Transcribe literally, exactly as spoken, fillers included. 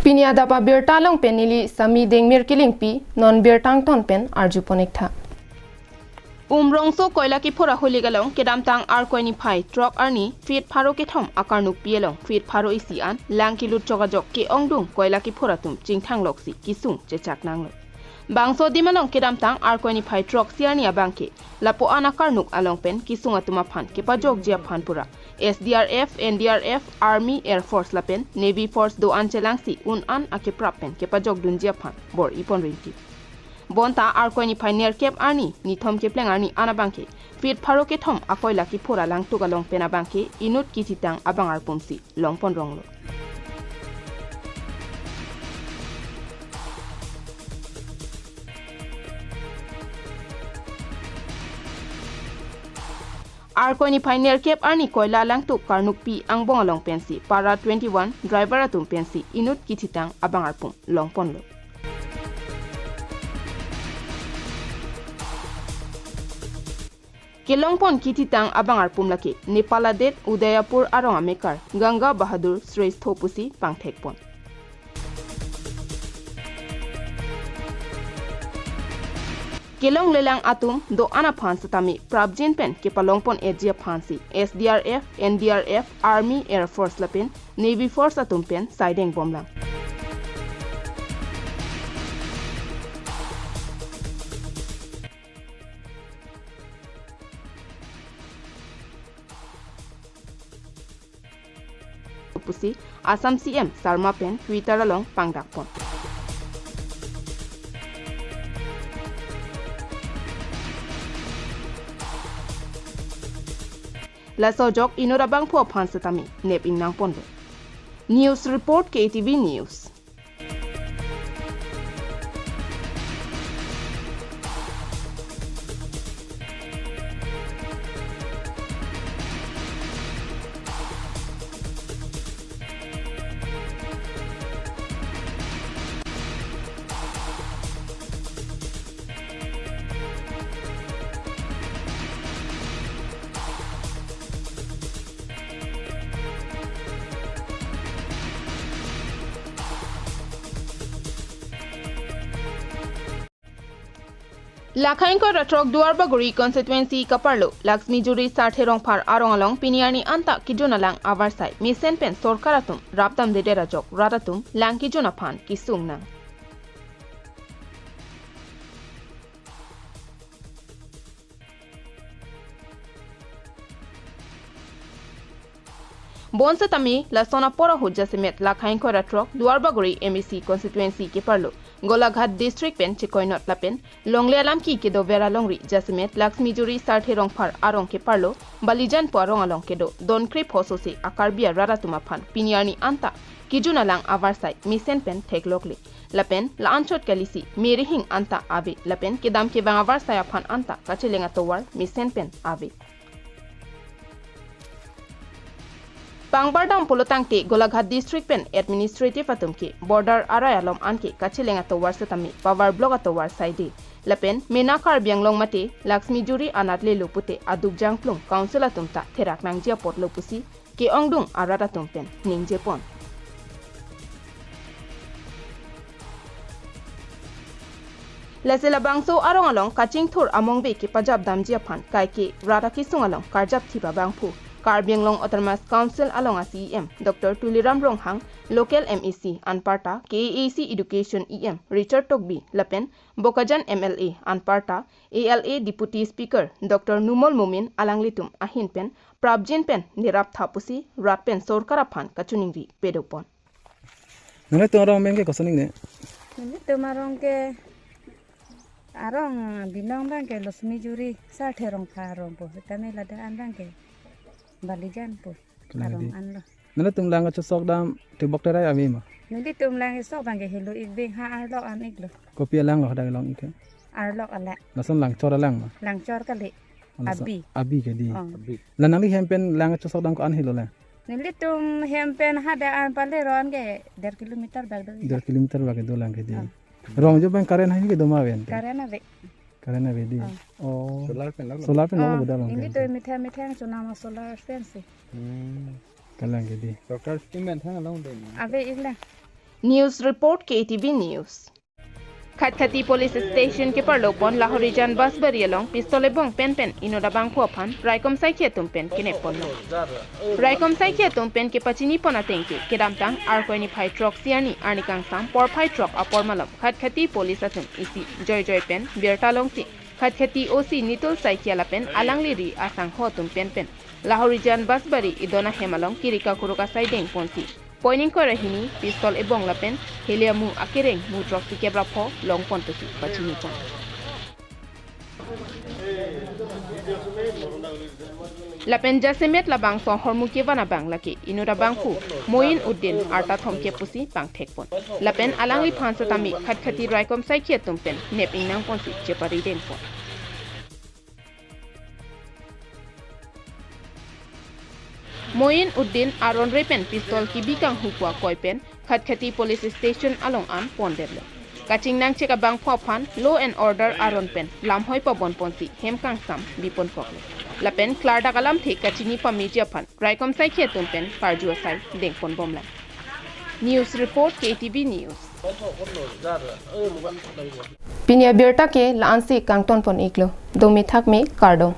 Pini adap abirta along pen neli Sami Dengmir Kilingpi, non birta angton pen arjupon-ik tha. Umrongso koila kephura hoilik along kedamtang Arkoi niphai throk arni feet pharo kethom akarnukpi along feet pharo isi an lang kelut chok ajok ke-ongdung koila kephura atum chingthangloksi kesung chechak nanglo. Bangso adim along kedamtang Arkoi niphai throksi arni abangke lapu-an akarnuk along pen kesung atum aphan kepajokji aphan pura S D R F, N D R F, Army, Air Force lapen Navy Force do-an chelangsi un-an akeprap pen kepajokdunji aphan bor-ipon rinti. Bonta Arkoi niphai nerkep arni nithom kepleng arni an abangke feet pharo kethom akoila kephura langtuk along pen abangke inut kithitang abang arpumsi longpon ronglo. Arkoi niphai nerkep arni koila langtuk karnukpi angbong along pensi para twenty-one driver atum pensi inut kithitang abang arpum longponlo. Kelongpon kithitang abang arpum lake Nepal adet Udaipur arong amekar Ganga Bahadur Shrestha pusi pangthekpon. Kelonglelang atum do-an aphan setame prapjin pen kepalongpon-etji aphansi S D R F, N D R F, Army, Air Force lapen Navy Force atum pen saidengbomlang. Pusi Assam C M Sarma pen Twitter along pangdakpon. Laso ajok inut abangphu aphan setame nep-ing nangponlo. News report, K T V News. Lakha ingkoi ra throk Duarbagori constituency kaparlo Laxmi Juri Sarthe Rongphar arong along pini arni anta kejun alang avarsai mesen pen sorkar atum rapdamdedet ajok rat atum lang kejun aphan kesung nang. Bonsetame lason apor ahut jasemet lakha ingkoi ra throk Duarbagori M A C constituency keparlo Golaghat district pen chekoinot lapen longle alamki kedover alongri jasemet Laxmi Juri Sarthe Rongphar arong keparlo Balijan pu arong along kedo don krip hosose a-Karbi arat atum aphan pini arni anta kejun alang avarsai mesen pen theklokle. Lapen la-anchot kalisi merihing anta ave lapen kedam kevang avarsai aphan anta kacheleng atovar mesen pen ave. Pangbar dam pulotangte Golaghat district pen administrative atum ke border arai alom anke kacheleng atovar setame power block atovar saide. Lapen mena Karbi Anglong mate Laxmi Juri anat lelo pute aduk jangplung council atum ta therak nangji apotlo pusi ke-ongdung arat atum pen ningjepon. Lasi labangso arong along kachingthur amongve kepajap damji aphan kaike rat akesung along karjap thip abangphu Karbi Anglong Autonomous Council along a-C E M Doctor Tuliram Ronghang, local M A C anparta K A A C Education E M Richard Tokbi lapen Bokajan M L A anparta A L A Deputy Speaker Doctor Numal Momin alanglitum ahin pen prapjin pen nerap tha pusi rat pen sorkar aphan kachiningri pedopon. Nanglitum arong amen ke koson ingne? Nanglitum arong ke arong binong abangke Laxmi Juri Sarthe Rongphar arong pu. Setame ladak an abangke Balijan pu. Kalang arong di. Anlo. Nanglitum lang kachesok dam tebok terai ave ma? Nanglitum lang kesok abangke helo-ik abang ha arlok an-iklo. Kopi alang lo hadak long-ik ke? Arlok alang. Lason langchor alang ma? Langchor kali. Oh, lason abi. Abi ke di. Oh. Abi. La nangli hem pen lang kachesok dam ko-an helo lang? Nanglitum hem pen hadak an pale ron ke der kilometer bak do. Der kilometer bak do lang ke di. Oh. Rong jo pen current hai kedo ma ven? Current ave. Current ave di. Oh. Oh. Solar pen lo. Solar pen lo. Oh, boda long nanglitum methang methang chonam solar pen si. Hmm. Kalang ke di. Sorkar scheme pen thang along de. Ave-iklang. News report, K T V News. Khatkhati Police Station keparlo pon Lahorijan Basbari along pistol ebong pen pen inut abangphu aphan raikom saikhi atum pen kenep ponlo. Raikom saikhi atum pen kepachini pon ateng ke kedamtang Arkoi niphai throksi arni arni kangsam porphai throk apor malom Khatkhati Police atum isi joijoi pen birta longsi Khatkhati O C Nitul Saikia lapen alangli ri asangho atum pen pen Lahorijan Basbari idon ahem along kiri kakuruk asai deng ponsi point ingkoi ra hini pistol ebong lapen heliamu akereng mu throksi kep ra pho long pon pusi pachini pon. Lapen jasemet labangso ahormu kevan abang lake inut abangphu Moin Uddin arta thomkep pusi pangthek pon. Lapen alangliphan setame Khatkhati raikom saikhi atum pen nep ingnang ponsi chepari deng pon. Moin Uddin aron re pen pistol kebi kanghu pu akoi pen Khatkhati Police Station along an pondetlo. Kachingnang chek abangphu aphan law and order aron pen lamhoi pabon ponsi hem kangsam bi pon koklo. Lapen klardak alamthe kachini pameji aphan raikom saikhi atum pen karju asai deng pon bomlang. News report, K T V News. Pini abirta ke la-ansi kangton pon iklo. Domi thakmi, kardom.